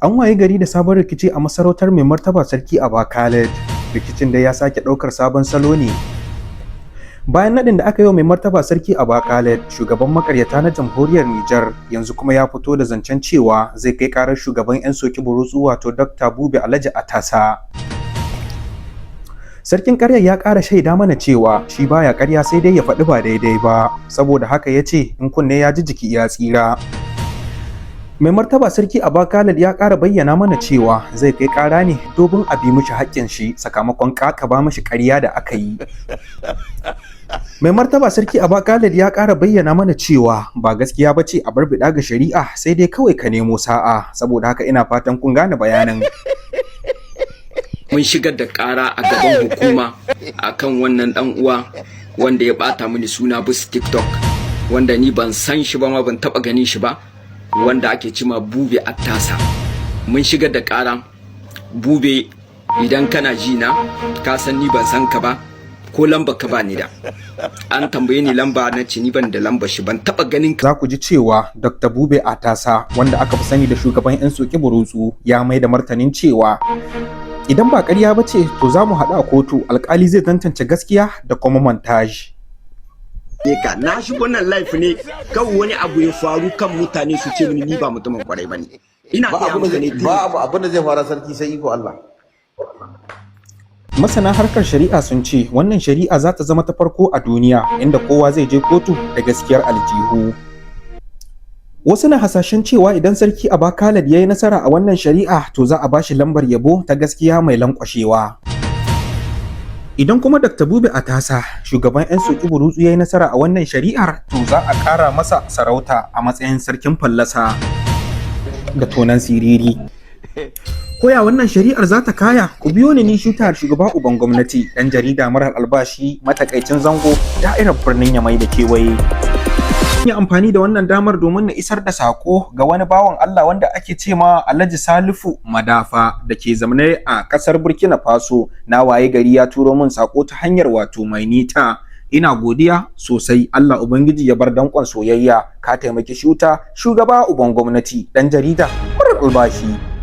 An wayi gari da sabon rikici a masarautar Mai Martaba Sarki Abba Khaled. Rikicin dai ya sake ɗaukar sabon salo ne. Bayan naɗin da aka yi wa Mai Martaba Sarki Abba Khaled, shugaban makaryata na jamhuriyar Nijar, yanzu kuma ya fito da zancen cewa zai kai ƙarar shugaban 'yan soki burutsu, wato Dr. Bube Alhaji Atasa. Sarkin ƙaryar ya ƙara shaida mana cewa shi baya ƙarya, sai dai ya faɗi ba daidai ba, saboda haka ya ce in kunne ya ji, jiki ya tsira. Mai Martaba Sarki Abba Khaled ya ƙara bayyana mana cewa zai kai ƙara ne domin a bi mishi haƙƙin shi sakamakon ƙaƙaba mishi ƙarya da aka yi. Mai Martaba Sarki Abba Khaled ya ƙara bayyana mana cewa ba gaskiya ba ce a bar biɗa ga shari'a, sai dai kawai ka nemo sa'a. Saboda haka ina fatan kun gane bayanin. Mun shigar da ƙara a gaban hukuma akan wannan dan uwa wanda ya bata mini suna bisa TikTok, wanda ni ban san shi ba ma, ban taba ganin shi ba, wanda ake cima Bube Attasa. Mun shigar da ƙara. Bube, idan kana ji na, ka san ni ban san ka ba, ko lamba ka ba ni da. An tambaye ni lamba, na ce ni ban da lamba shi, ban taba ganin ka. Za ku ji cewa Dr. Bube Atasa, wanda aka fi sani da shugaban 'yan soki burutsu, ya mai da martanin cewa idan ba ƙarya ba ce, to za mu haɗu a kotu, alƙali zai tantance gaskiya da kuma montage. Ka na shigo nan live ne kan wani abu ya faru kan mutane su ce mini ni ba mutumin kwarai bane. Ina ba gaya abu maka ne. Ba abu abin da zai fara, sarki, sai iko Allah. Masana harkar shari'a sun ce wannan shari'a za ta zama ta farko a duniya inda kowa zai je kotu da gaskiyar aljihu. Wasu na hasashen cewa idan Sarki Abba Khaled ya yi nasara a wannan shari'a, to za a bashi lambar yabo ta gaskiya mai lankwashewa. Idan kuma Dr. Bube Atasa, shugaban 'yan soki burutsu, ya yi nasara a wannan shari'ar, to za a ƙara masa sarauta a matsayin sarkin fallasa da tonan siriri. Koya wannan shari'ar za ta kaya, ku biyo ni, ni shutar shugaba uban gwamnati, ɗan jarida marar albashi, matakaicin zango, da'irar birnin Yamai da kewaye. Yi amfani da wannan damar domin na isar da sako ga wani bawan Allah wanda ake ce ma Alhaji Salifu Madafa da ke zamne a kasar Burkina Faso. Na waye gari ya turo min sako ta hanyar wato mai nita. Ina godiya sosai, Allah Ubangiji ya bar dankon soyayya, ka taimaki shuta shugaba uban gwamnati, dan jarida marar albashi.